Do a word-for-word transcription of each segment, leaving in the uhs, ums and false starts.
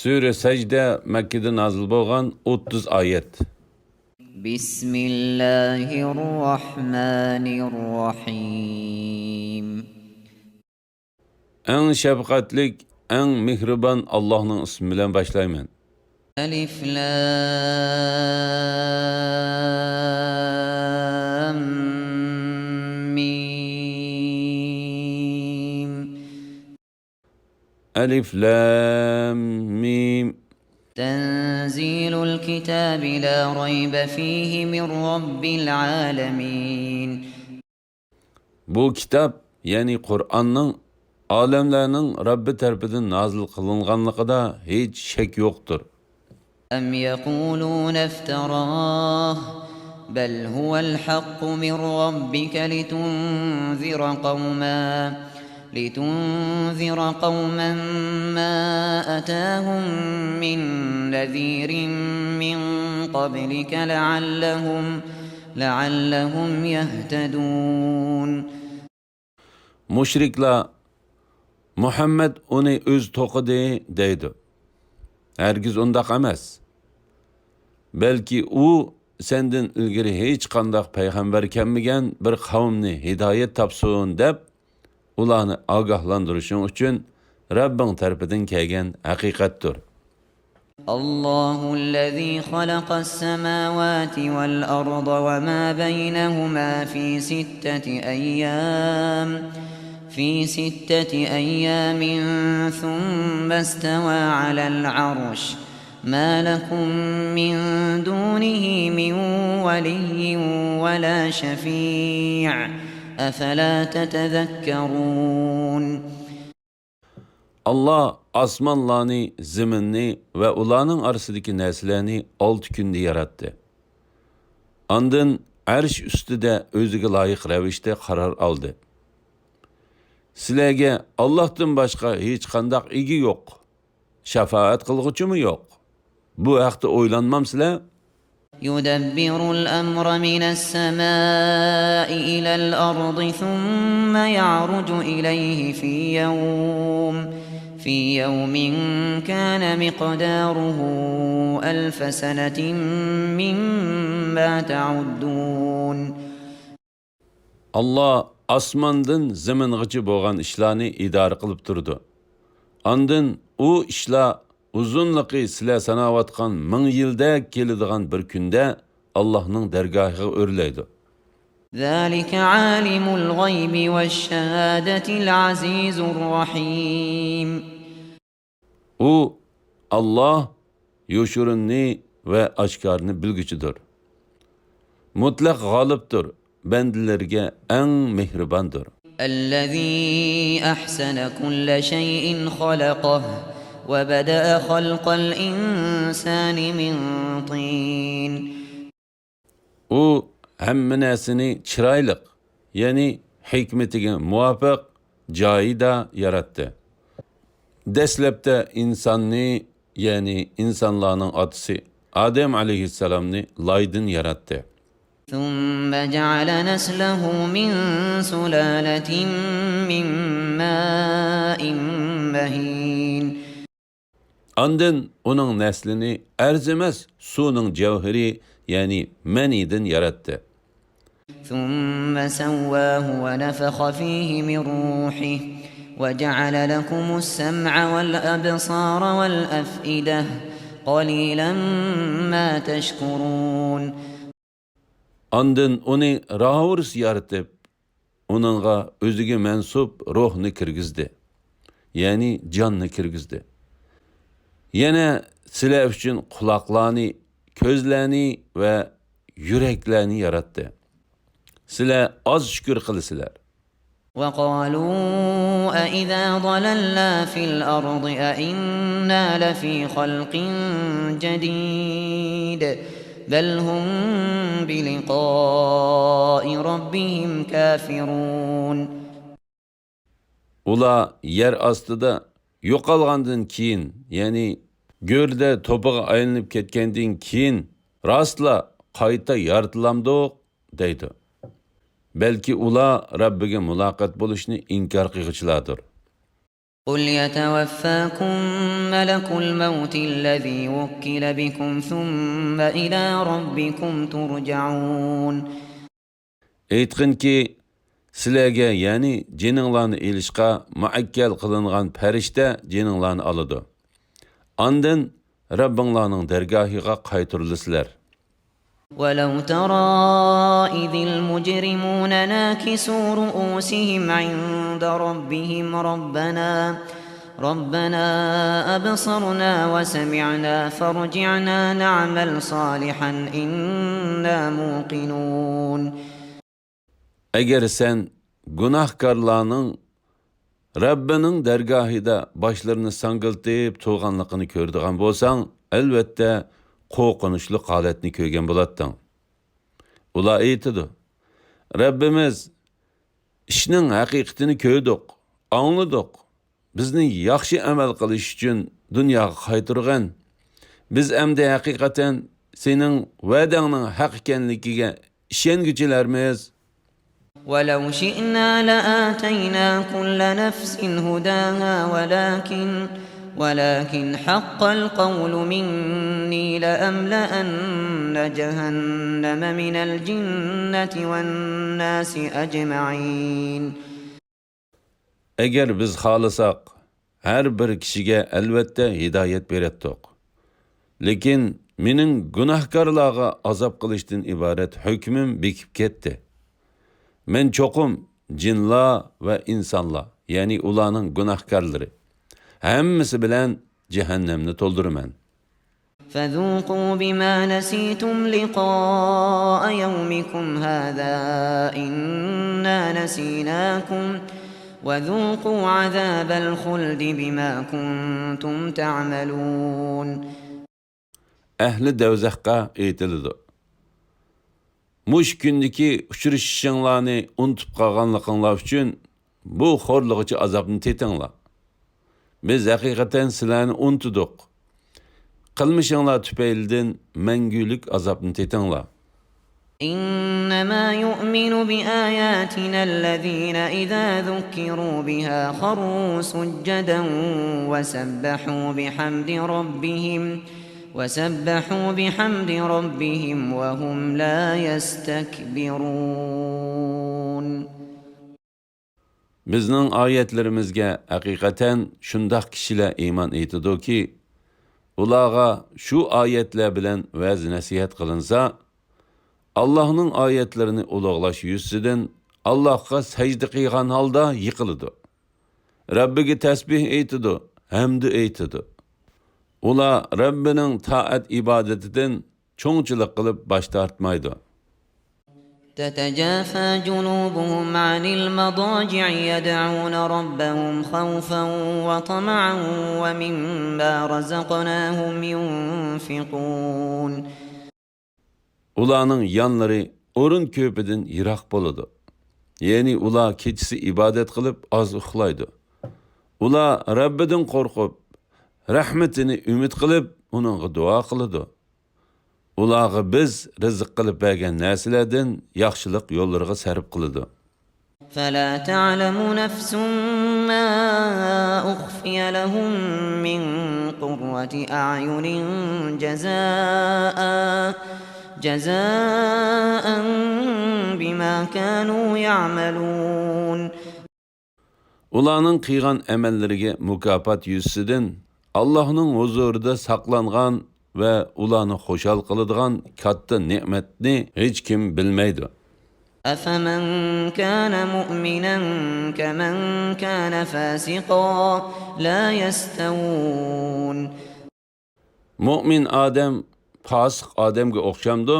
سۈرە سەجدە مەككىدە نازىل بولغان، ئوتتۇز ئايەت. بسم الله الرحمن الرحيم. ئەڭ شەپقەتلىك، ئەڭ مېھرىبان ئاللاھنىڭ ئىسمى بىلەن باشلايمەن. ألف لام ميم. ئەلىف لام مىم. تنزيل الكتاب لا ريب فيه من رب العالمين. بۇ كىتاب، يەنى قۇرئاننىڭ ئالەملەرنىڭ رەببى تەرىپىدىن نازىل قىلىنغانلىقىدا ھېچ شەك يوقتۇر. أم يقولون افتراه بل هو الحق من ربك لتنذر قوما لتنذر قوما ما أتاهم من نذير من قبلك لعلهم لعلهم يهتدون. مۇشرىكلار، مۇھەممەد ئۇنى ئۆزى توقۇدى دەيدۇ. ھەرگىز ئۇنداق ئەمەس. بەلكى ئۇ سەندىن ئىلگىرى ھېچقانداق پەيغەمبەر كەلمىگەن بىر قەۋمنى ھىدايەت تاپسۇن دەپ، ئۇلارنى ئاگاھلاندۇرۇشۇڭ ئۈچۈن رەببىڭ تەرىپىدىن كەلگەن ھەقىقەتتۇر. الله الذي خلق السماوات والأرض وما بينهما في ستة أيام في ستة أيام ثم استوى على العرش ما لكم من دونه من ولي ولا شفيع أفلا تتذكرون. ئاللا ئاسمانلارنى، زېمىننى ۋە ئۇلارنىڭ ئارىسىدىكى نەرسىلەرنى ئالتە كۈندە ياراتتى. ئاندىن ئەرش ئۈستىدە ئۆزىگە لايىق رەۋىشتە قارار ئالدى. سىلەرگە ئاللاھتىن باشقا ھېچقانداق ئىگە يوق، شاپائەت قىلغۇچىمۇ يوق. بۇ ھەقتە ئويلانمامسىلەر؟ يدبر الأمر من السماء إلى الأرض ثم يعرج إليه في يوم في يوم كان مقداره ألف سنة مما تعدون. ئاللا ئاسماندىن زېمىنغىچە بولغان ئىشلارنى ئىدارە قىلىپ تۇرىدۇ. ئاندىن ئۇ ئىشلار ئۇزۇنلۇقى سىلەر ساناۋاتقان مىڭ يىلدەك كېلىدىغان بىر كۈندە ئاللاھنىڭ دەرگاھىغا ئۆرلەيدۇ. ذلك عالم الغيب والشهادة العزيز الرحيم. ئۇ، ئاللا، يوشۇرۇننى ۋە ئاشكارىنى بىلگۈچىدۇر. مۇتلەق غالىبتۇر، بەندىلىرىگە ئەڭ مېھرىباندۇر. الذي أحسن كل شيء خلقه وبدأ خلق الإنسان من طين. ئۇ ھەممە نەرسىنى چىرايلىق، يەنى ھېكمىتىگە مۇۋاپىق جايىدا ياراتتى. دەسلەپتە ئىنساننى، يەنى ئىنسانلارنىڭ ئاتىسى ئادەم ئەلەيھىسسالامنى لايدىن ياراتتى. ثم جعل نسله من سلالة من ماء مهين. ئاندىن ئۇنىڭ نەسلىنى ئەرزىمەس سۇنىڭ جەۋھىرى، يەنى مەنىدىن ياراتتى. ثم سواه ونفخ فيه من روحه وجعل لكم السمع والأبصار والأفئدة قليلا ما تشكرون. ئاندىن ئۇنى راۋۇرۇس يارىتىپ، ئۇنىڭغا ئۆزىگە مەنسۇپ روھنى كىرگۈزدى، يەنى جاننى كىرگۈزدى. يەنە سىلەر ئۈچۈن قۇلاقلارنى، كۆزلەرنى ۋە يۈرەكلەرنى ياراتتى. سىلەر ئاز شۈكۈر قىلىسىلەر. وقالوا أإذا ضللنا في الأرض أإنا لفي خلق جديد بل هم بلقاء ربهم كافرون. ئۇلار يەر ئاستىدا يوقالغاندىن كېيىن، يەنى گۆردە توپىغا ئايلىنىپ كەتكەندىن كېيىن، راستلا قايتا يارىتىلامدۇق؟ دەيدۇ. بەلكى ئۇلار رەببىگە مۇلاقات بولۇشنى ئىنكار قىلغۇچىلاردۇر. قل يتوفاكم ملك الموت الذي وكل بكم ثم إلى ربكم ترجعون. ئېيتقىنكى، سىلەرگە، يەنى جېنىڭلارنى ئېلىشقا مۇئەككەل قىلىنغان پەرىشتە جېنىڭلارنى ئالىدۇ. ئاندىن رەببىڭلارنىڭ دەرگاھىغا قايتۇرۇلىسىلەر. ولو ترى إذ المجرمون ناكسوا رؤوسهم عند ربهم ربنا ربنا أبصرنا وسمعنا فارجعنا نعمل صالحا إنا موقنون. ئەگەر سەن گۇناھكارلارنىڭ رەببىنىڭ دەرگاھىدا باشلىرىنى ساڭگىلتىپ تۇرغانلىقىنى كۆرىدىغان بولساڭ، ئەلۋەتتە قورقۇنچلۇق ھالەتنى كۆرگەن بولاتتىڭ. ئۇلار ئېيتىدۇ، رەببىمىز، ئىشنىڭ ھەقىقىتىنى كۆردۇق، ئاڭلىدۇق. بىزنى ياخشى ئەمەل قىلىش ئۈچۈن دۇنياغا قايتۇرغىن. بىز ئەمدى ھەقىقەتەن سېنىڭ ۋەدەڭنىڭ ھەق ئىكەنلىكىگە ئىشەنگۈچىلەرمىز. ولو شئنا لآتينا كل نفس هداها ولكن ولكن حق القول مني لأملأن جهنم من الجنة والناس أجمعين. ئەگەر بىز خالىساق، ھەر بىر كىشىگە ئەلۋەتتە ھىدايەت بېرەتتۇق. لېكىن مېنىڭ گۇناھكارلارغا ئازاب قىلىشتىن ئىبارەت ھۆكمۈم بېكىپ كەتتى. مەن چوقۇم جىنلار ۋە ئىنسانلار، يەنى ئۇلارنىڭ گۇناھكارلىرى، ھەممىسى بىلەن جەھەننەمنى تولدۇرىمەن. فذوقوا بما نسيتم لقاء يومكم هذا إنا نسيناكم وذوقوا عذاب الخلد بما كنتم تعملون. ئەھلى دەۋزەخقە ئېيتىلىدۇ، مۇشۇ كۈندىكى ئۇچرىشىشىڭلارنى ئۇنتۇپ قالغانلىقىڭلار ئۈچۈن بۇ خورلىغۇچى ئازابنى تېتىڭلار. بىز ھەقىقەتەن سىلەرنى ئۇنتۇدۇق. قىلمىشىڭلار تۈپەيلىدىن مەڭگۈلۈك ئازابنى تېتىڭلار. إنما يؤمن بآياتنا الذين إذا ذكروا بها خروا سجدا وسبحوا بحمد ربهم وسبحوا بحمد ربهم وهم لا يستكبرون. بىزنىڭ ئايەتلىرىمىزگە ھەقىقەتەن شۇنداق كىشىلەر ئىمان ئېيتىدۇكى، ئۇلارغا شۇ ئايەتلەر بىلەن ۋەز-نەسىھەت قىلىنسا، ئاللاھنىڭ ئايەتلىرىنى ئۇلۇغلاش يۈزىسىدىن ئاللاھقا سەجدە قىلغان ھالدا يىقىلىدۇ. رەببىگە تەسبىھ ئېيتىدۇ، ھەمدۇ ئېيتىدۇ. ئۇلار رەببىنىڭ تائەت ئىبادىتىدىن چوڭچىلىق قىلىپ باش تارتمايدۇ. تتجافى جنوبهم عن المضاجع يدعون ربهم خوفا وطمعا ومما رزقناهم ينفقون. ئۇلارنىڭ يانلىرى ئورۇن كۆپىدىن يىراق بولىدۇ. يەنى ئۇلار كېچىسى ئىبادەت قىلىپ ئاز ئۇخلايدۇ. ئۇلار رەببىدىن قورقۇپ، رەھمىتىنى ئۈمىد قىلىپ ئۇنىڭغا دۇئا قىلىدۇ. ئۇلارغا بىز رىزىق قىلىپ بەرگەن نەرسىلەردىن ياخشىلىق يوللىرىغا سەرپ قىلىدۇ. فلا تعلم نفس ما أخفي لهم من قرة أعين جزاء جزاء بما كانوا يعملون. ئۇلارنىڭ قىلغان ئەمەللىرىگە مۇكاپات يۈزىسىدىن ئاللاھنىڭ ھۇزۇرىدا ساقلانغان ۋە ئۇلارنى خۇشال قىلىدىغان كاتتا نېمەتنى ھېچكىم بىلمەيدۇ. أفمن كان مؤمنا كمن كان فاسقا لا يستوون. مۆمىن ئادەم پاسىق ئادەمگە ئوخشامدۇ؟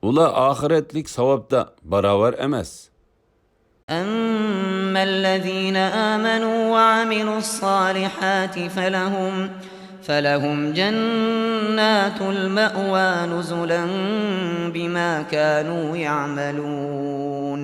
ئۇلار ئاخىرەتلىك ساۋابتا باراۋەر ئەمەس. أما الذين آمنوا وعملوا الصالحات فلهم فلهم جنات المأوى نزلا بما كانوا يعملون.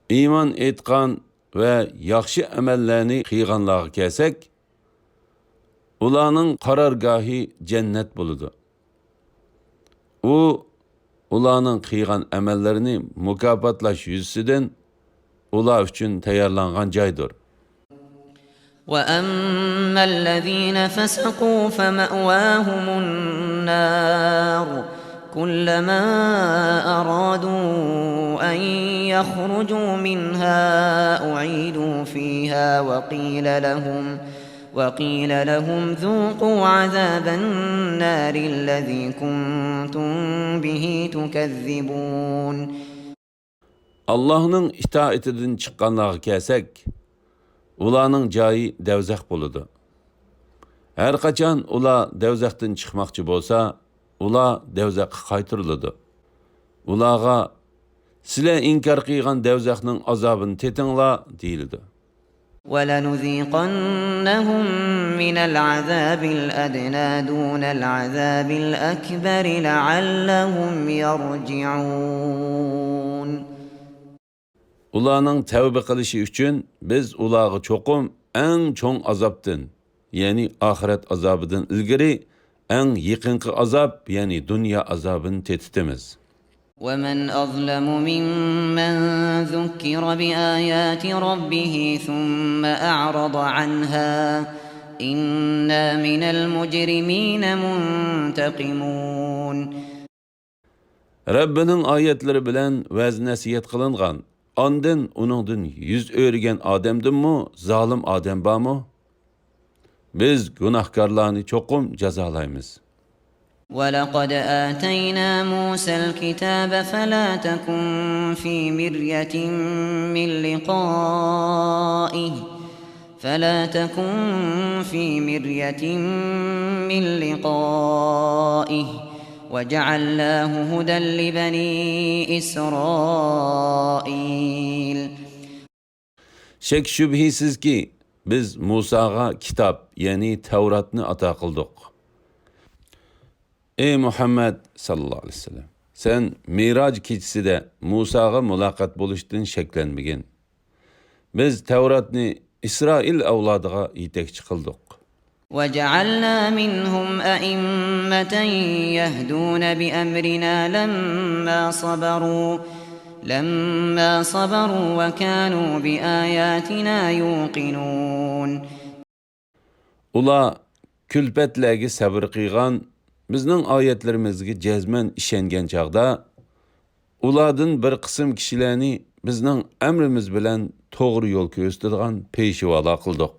ئىمان ئېيتقان ۋە ياخشى ئەمەللەرنى قىلغانلارغا كەلسەك، ئۇلارنىڭ قارارگاھى جەننەت بولىدۇ. ئۇ ئۇلارنىڭ قىلغان ئەمەللىرىنى مۇكاپاتلاش يۈزىسىدىن ئۇلار ئۈچۈن تەييارلانغان جايدۇر. وأما الذين فسقوا فمأواهم النار كلما أرادوا أن يخرجوا منها أعيدوا فيها وقيل لهم وقيل لهم ذوقوا عذاب النار الذي كنتم به تكذبون. ئاللاھنىڭ ئىتائىتىدىن چىققانلارغا كەلسەك، ئۇلارنىڭ جايى دەۋزەخ بولىدۇ. ھەر قاچان ئۇلار دەۋزەختىن چىقماقچى بولسا، ئۇلار دەۋزەخكە قايتۇرۇلىدۇ. ئۇلارغا، سىلەر ئىنكار قىلغان دەۋزەخنىڭ ئازابىنى تېتىڭلار، دېيىلىدۇ. ولنذيقنهم من العذاب الأدنى دون العذاب الأكبر لعلهم يرجعون. ئۇلارنىڭ تەۋبە قىلىشى ئۈچۈن بىز ئۇلارغا چوقۇم ئەڭ چوڭ ئازابتىن، يەنى ئاخىرەت ئازابىدىن ئىلگىرى ئەڭ يېقىنقى ئازاب، يەنى دۇنيا ئازابىنى تېتىتىمىز. ومن أظلم ممن ذكر بآيات ربه ثم أعرض عنها إنا من المجرمين منتقمون. رەببىنىڭ ئايەتلىرى بىلەن ۋەز-نەسىھەت قىلىنغان، ئاندىن ئۇنىڭدىن يۈز ئۆرۈگەن ئادەمدىنمۇ زالىم ئادەم بارمۇ؟ بىز گۇناھكارلارنى چوقۇم جازالايمىز. ولقد آتينا موسى الكتاب فلا تكن في مرية من لقائه فلا تكن في مرية من لقائه وجعلناه هدى لبني إسرائيل. شەك-شۈبھىسىزكى، بىز مۇساغا كىتاب، يەنى تەۋراتنى ئاتا قىلدۇق. ئەي مۇھەممەد ساللاللاھۇ ئەلەيھى ۋەسەللەم، سەن مىراج كېچىسىدە مۇساغا مۇلاقات بولۇشتىن شەكلەنمىگىن. بىز تەۋراتنى ئىسرائىل ئەۋلادىغا يېتەكچى قىلدۇق. وجعلنا منهم أئمة يهدون بأمرنا لما صبروا لما صبروا وكانوا بآياتنا يوقنون. ئۇلار كۈلپەتلەرگە سەۋر قىلغان، بىزنىڭ ئايەتلىرىمىزگە جەزمەن ئىشەنگەن چاغدا، ئۇلاردىن بىر قىسىم كىشىلەرنى بىزنىڭ ئەمرىمىز بىلەن توغرا يول كۆرسىتىدىغان پېشۋالار قىلدۇق.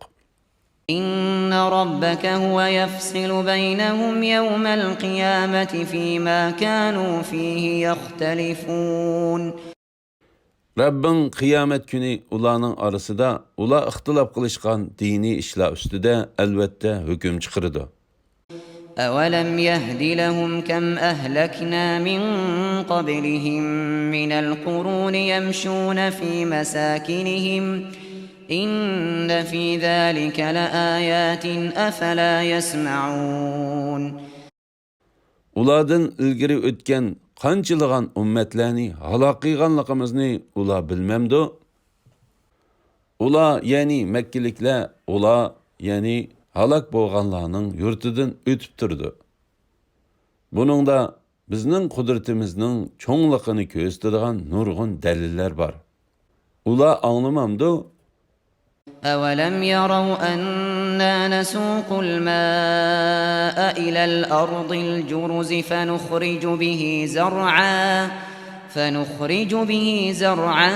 إن ربك هو يفصل بينهم يوم القيامة فيما كانوا فيه يختلفون. رەببىڭ قىيامەت كۈنى ئۇلارنىڭ ئارىسىدا ئۇلار ئىختىلاپ قىلىشقان دىنىي ئىشلار ئۈستىدە ئەلۋەتتە ھۆكۈم چىقىرىدۇ. أولم يهد لهم كم أهلكنا من قبلهم من القرون يمشون في مساكنهم إن في ذلك لآيات أفلا يسمعون. ئۇلاردىن ئىلگىرى ئۆتكەن قانچىلىغان ئۈممەتلەرنى ھالاك قىلغانلىقىمىزنى ئۇلار بىلمەمدۇ؟ ئۇلار، يەنى مەككىلىكلەر، ئۇلار، يەنى ھالاك بولغانلارنىڭ يۇرتىدىن ئۆتۈپ تۇرىدۇ. بۇنىڭدا بىزنىڭ قۇدرىتىمىزنىڭ چوڭلۇقىنى كۆرسىتىدىغان نۇرغۇن دەلىللەر بار. ئۇلار ئاڭلىمامدۇ؟ أولم يروا أنا نسوق الماء إلى الأرض الجرز فنخرج به زرعا فنخرج به زرعا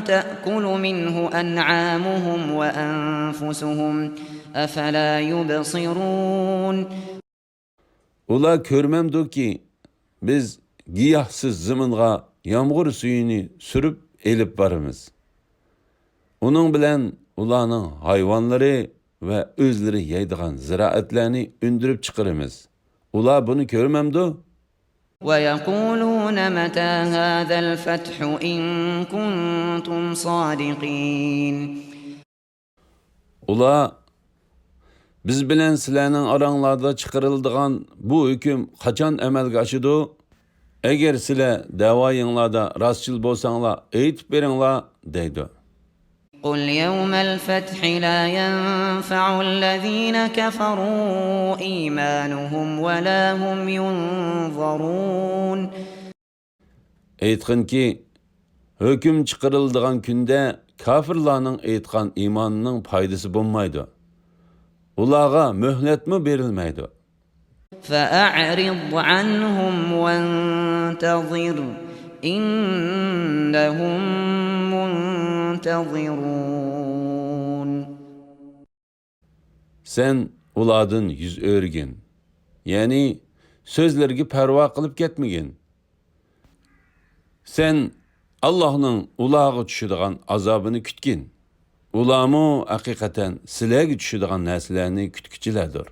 تأكل منه أنعامهم وأنفسهم أفلا يبصرون. ئۇلار كۆرمەمدۇكى، بىز گىياھسىز زېمىنغا يامغۇر سۈيىنى سۈرۈپ ئېلىپ بارىمىز. ئۇنىڭ بىلەن ئۇلارنىڭ ھايۋانلىرى ۋە ئۆزلىرى يەيدىغان زىرائەتلەرنى ئۈندۈرۈپ چىقىرىمىز. ئۇلار بۇنى كۆرمەمدۇ؟ ويقولون متى هذا الفتح إن كنتم صادقين. ئۇلار، بىز بىلەن سىلەرنىڭ ئاراڭلاردا چىقىرىلىدىغان بۇ ھۆكۈم قاچان ئەمەلگە ئاشىدۇ؟ ئەگەر سىلەر دەۋايىڭلاردا راستچىل بولساڭلار، ئېيتىپ بېرىڭلار، دەيدۇ. قل يوم الفتح لا ينفع الذين كفروا إيمانهم ولا هم ينظرون. ئېيتقىنكى، ھۆكۈم چىقىرىلىدىغان كۈندە كاپىرلارنىڭ ئېيتقان ئىمانىنىڭ پايدىسى بولمايدۇ. ئۇلارغا مۆھلەتمۇ بېرىلمەيدۇ. فأعرض عنهم وانتظر إنهم منتظرون. سەن ئۇلاردىن يۈز ئۆرۈگىن، يەنى سۆزلىرىگە پەرۋا قىلىپ كەتمىگىن. سەن ئاللاھنىڭ ئۇلارغا چۈشىدىغان ئازابىنى كۈتكىن. ئۇلارمۇ ھەقىقەتەن سىلەرگە چۈشىدىغان نەرسىلەرنى كۈتكۈچىلەردۇر.